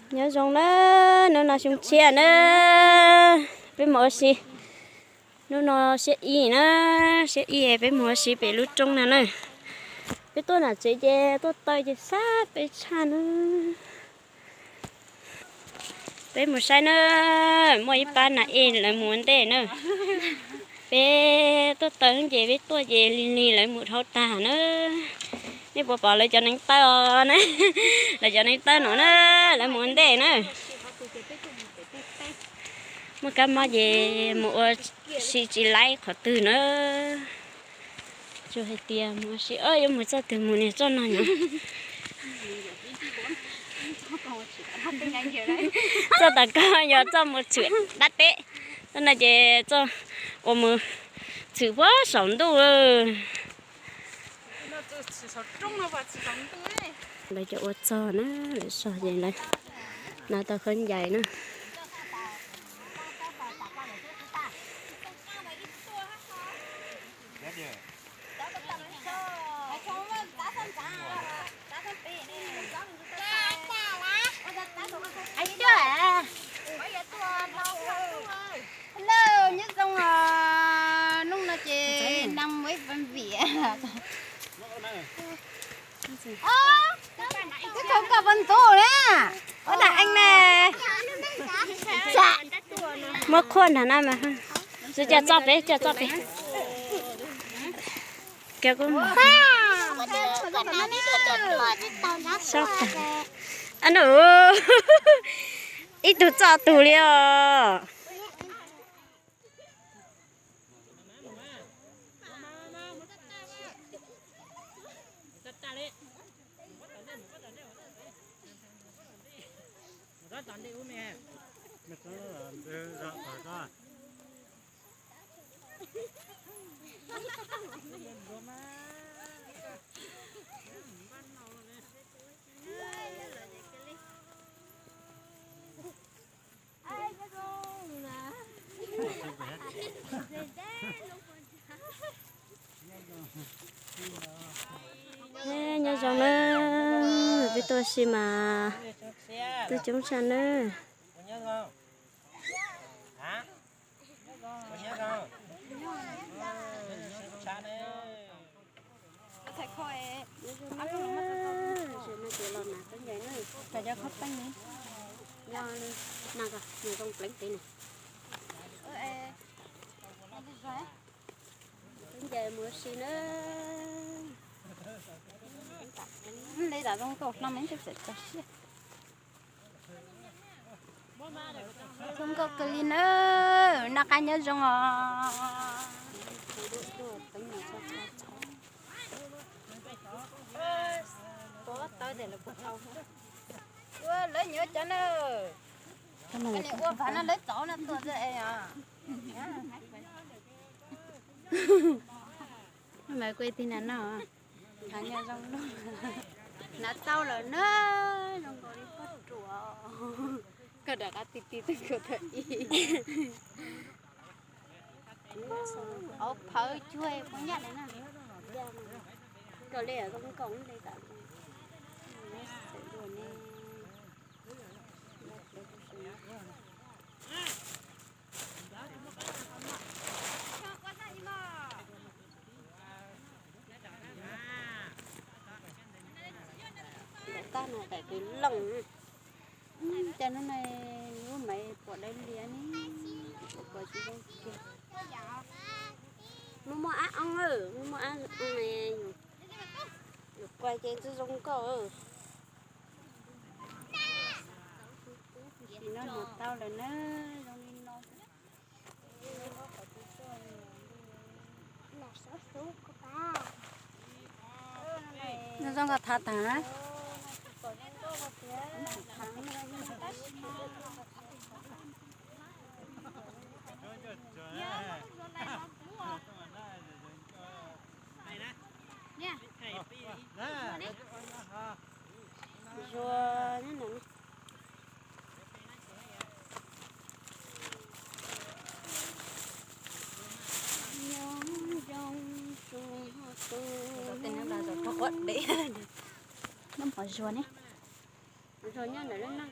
Nyob zoo na, hnub no xyoo tshiab na, peb mus ua si. Hnub no siab ib na, siab ib peb mus ua si pem lub roob no na. Peb tuaj nram tsev ces tuaj taw ces sab peb tshaj na. Peb mus saib na, muaj ib pab nas ej lawv mus ua ntej na. Peb tuaj taw ces peb tuaj ces lig lig lawv mus dhau tag na. Nej puas pom lawv cov neev taw os na? Lawv cov neev taw no na, lawv mus ua ntej na. Muaj kab mob ces mus ua si tsis laib qhov twg na. Tsuas hais tias mus ua si, yuav mus txoj twg mus niag txoj no nyob. Txoj tom koj yog txoj mus tshwm dab teb, txoj no ces txoj uas mus tshwm puag saum ntuj. Lawv cov ua txog na, lawv sog ces lawv hnav tau khaub ncaws na. Hello, nyob zoo os, hnub no ces năm mới vẫn vẹn. Twb khau koj poj ntxoog na. Ua dam eeb ne. Muab khuaj nrag na mas. Coj txoj pem, coj txoj pem. Kiag kuj sob tag. Ab nus, ib tug txoj tug li os. Nyob zoo na, peb tuaj si mas tuaj coob tshaj na. Ces los hnav khaub ncaws na, cov khaub peej na, nws zoo pleev pem na. Khaub ncaws mus si na. Li tam zoo nkauj hlo me twb txawm txog siab. Zoo nkauj kawg li na, noj qab nyob zoo os. Ua lawv nyuam cov na, ua phav no lawv txov no tuaj. Mas kuj tig na no, hnav nyob zoo, hnav tau lawm na, zoo nkaus li pob ruam, koj rov qab tig tig twg kawg thaum ub. Ua phav cuag poj nyaj na, koj li zoo nkaus li tam. Tab no tam kis looj, cas hnub no lub maiv pom dawb lias ne, pom tsis zoo kiag. Muaj muaj ab oo, muaj muaj ab oo, yuav kua ces zoo zoo nkauj. Tam no hnov tau lawm na, zoo li no. Nyob zoo nkauj thab tag na. Zuag nyob no. Nyob zoo, zoo tus. Noj mov zuag ne. Zuag nyob ntawm lub neej.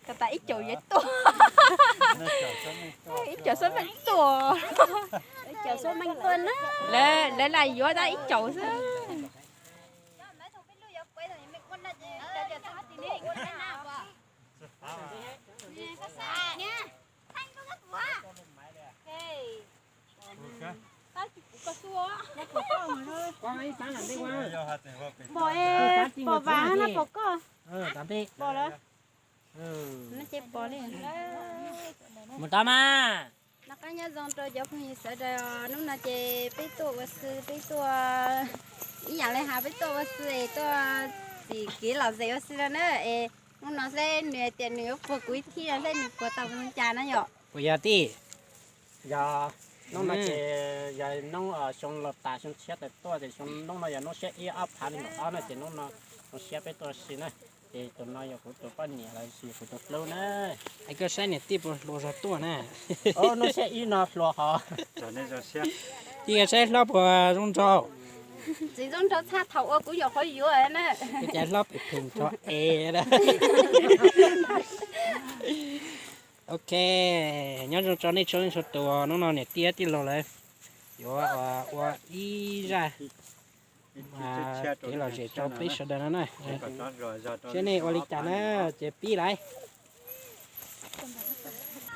Tab ib caum yuav tuaj. Ib caum xuab meej tuaj. Ib caum xuab meej tuaj na. Lawv, lawv lam yuav tab ib caum xwb. Pom, pom vas no pom koj. Pom lawm. No ces pom li. Mus tau mas. Noj qab nyob zoo rau cov phooj ywg sawv daws, hnub no ces peb tuaj ua si, peb tuaj ib yam li has peb tuaj ua si es tuaj txim kev lom zem ua si no na. Es hnub no seb nws hais tias nws yuav puag kuv ib thib no seb nws puag tau zoo cas na yom. Puas yog tij? Yog, hnub no ces yog hnub xyoo laus tas xyoo tshiab tawm tuaj ces xyoo, hnub no yog hnub xiab ib ob phav nees nkaum ob na ces hnub no zoo siab peb tuaj si na. Ces tus no yog kuv tus poj niam los sis kuv tus hlub na. Es koj saib niam tij puas hluas zog tuaj na? Hnub xiab ib no hluas hos. Tij saib hlob puas zoo nraug? Txiv zoo nraug tshaj thaum ua kuv nyuam qhuav yuav na. Cas hlob pem pheej nrog es. Ok, nyob zoo tso nej txhua leej txhua tus, hnub no niam tij tij laug lawv yuav ua ib zaj kev lom zem rau peb sawv daws no na. Seb nej ua li cas na, ces pib lawm.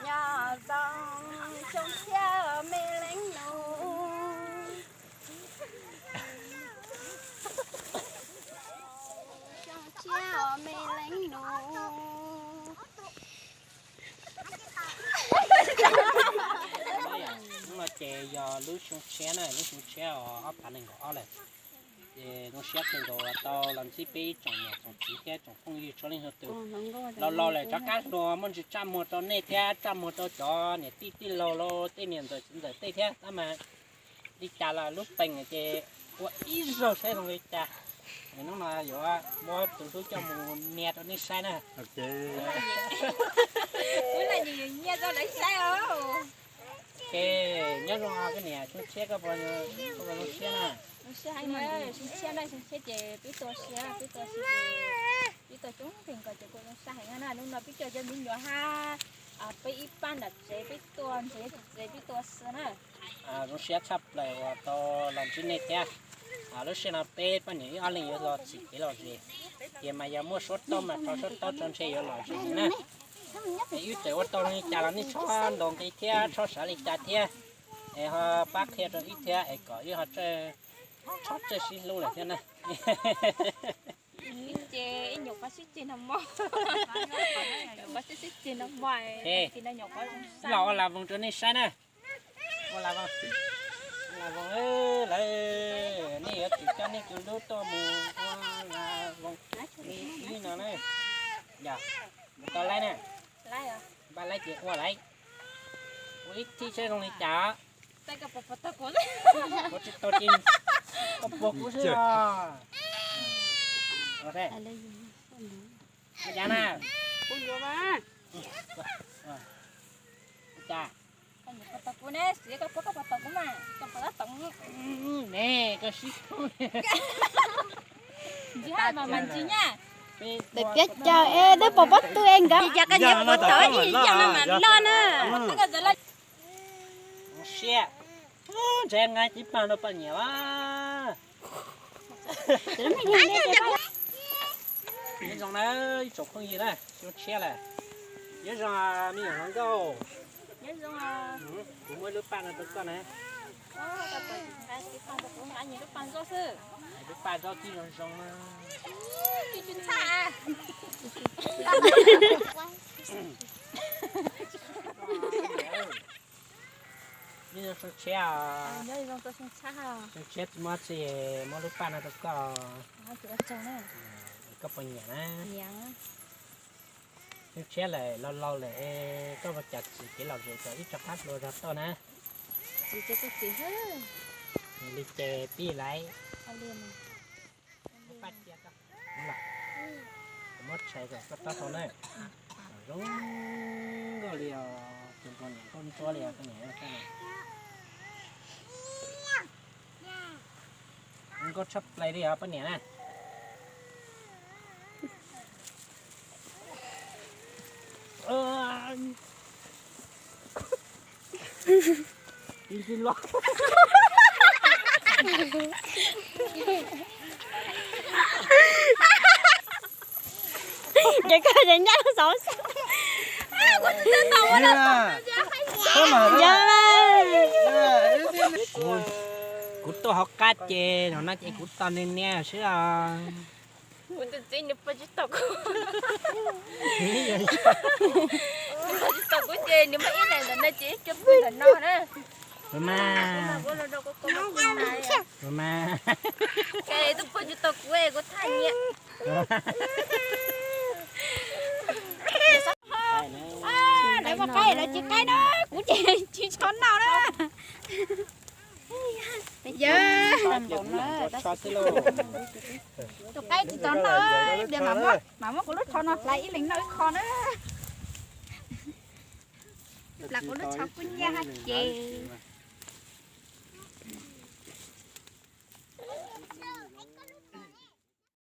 Nyob zoo xyoo tshiab me leej nus. Xyoo tshiab me leej nus. Hnub no ces yog lub xyoo tshiab na, lub xyoo tshiab os, ob phav nees nkaum ob lawm. Ces zoo siab kawg nkaus uas tau los ntsib peb ib tsoom niam tsoom txiv thiab tsoom phooj ywg txhua leej txhua tus. Laus laus lawm rov qab hluas muaj ntsis txaj muag rau nej thiab txaj muag rau cov niam tij tij laug los tej niam ntxawm txiv ntxawm tej thiab tab mas li cas los lub peem ces ua ib zaug saib zoo li cas. Hnub no yuav muab tus hlub coj mus nias rau nej saib na. Hnub no nyias yuav nyias rau lawv saib os. Ces nyob zoo koj niam, xyoo tshiab koj puas, koj puas zoo siab na? Zoo siab heev na, xyoo tshiab na, xyoo tshiab ces peb tuaj si, peb tuaj si, peb tuaj coob kawg nkaus ces kuj zoo siab heev na. Hnub no peb coj cov me nyuam hab peb ib pab nram tsev peb tuaj ntxiv tsev peb tuaj si na. Zoo siab tshaj plaws uas tau los ntsib nej thiab. Lub sij hawm no peb poj niam wb ob leeg yuav los txhim kev lom zem, ces mas yog muaj suab taub mas tso suab taub tso ntshe yuav lom zem na. Es wb txawm ua tau li cas los nej txhob ntaus nqi thiab txhob xav li cas thiab, es ho pab qhia rau wb thiab es kom wb ho txhob txawj sib hlub lawm thiab na. Ib ce ib nyuam qhuav sib ceg nag hmo, nyuam qhuav sib sib ceg nag hmo, ib los ua las voos rau nej saib na. Ua las voos, ua las voos lawm, nej yuav tsum coj nej tus hlub tuaj mus ua las voos li ib no na. Yog, mus tau laib na, npaj laib ces ua laib. Ua ib thij saib zoo li cas. Ua tsis tau ces koj puag kuv xwb os. Ua cas na? Ua cas? Ne, koj sib ntsis mas mas ntsis na. Tes piav caw es twb pom pob tw es nkawd. Yog koj nyiam puas tau ib yam no mas loj na. Siab, ntshe nqa cib pag rau poj niam a. Nyob zoo na ib tsoom phooj ywg na, xyoo tshiab lawm. Nyob zoo me nyuam hluas nkauj. Kuv muab lub paj no rau koj na. Lub paj zaub tib zoo zoo na. Nyob zoo xyoo tshiab os. Xyoo tshiab tsis muaj tsi, muab lub paj no rau koj. Koj puas nyiam na? Nws tshiab lawm, laus laus lawm, koj ua cas tsis kev lom zem kom ib tso qab hlua zog toj na. Li ces pib laiv. Muab tshais kom koj taub hau na. Zoo nkauj li os, tus npua niam nkauj ntsuab li os, koj niam. Nkauj tshaj plaws li os poj niam na. Ces koj ces nyab xov xwb. Kuv tuaj hauv qab ces no no ces kuv tos nws niam xwb os. Kuv tus txiv nws pw tsis tau kuv. Nws pw tsis tau kuv ces nws muaj ib leeg ntawm no ces ib co pw ntawm no na. Mas, es twb pw tsis tau kuv, kuv thaj nyiam. Lawv muaj qaib lawv tsis qaib na, kuv ces tsis tshua noj na. Yawg, tus qaib tsis tau noj, mam muab kuv lub tsho no hlais ib leeg noj ib qho na. Hlais kuv lub tsho kub nciab hab ces.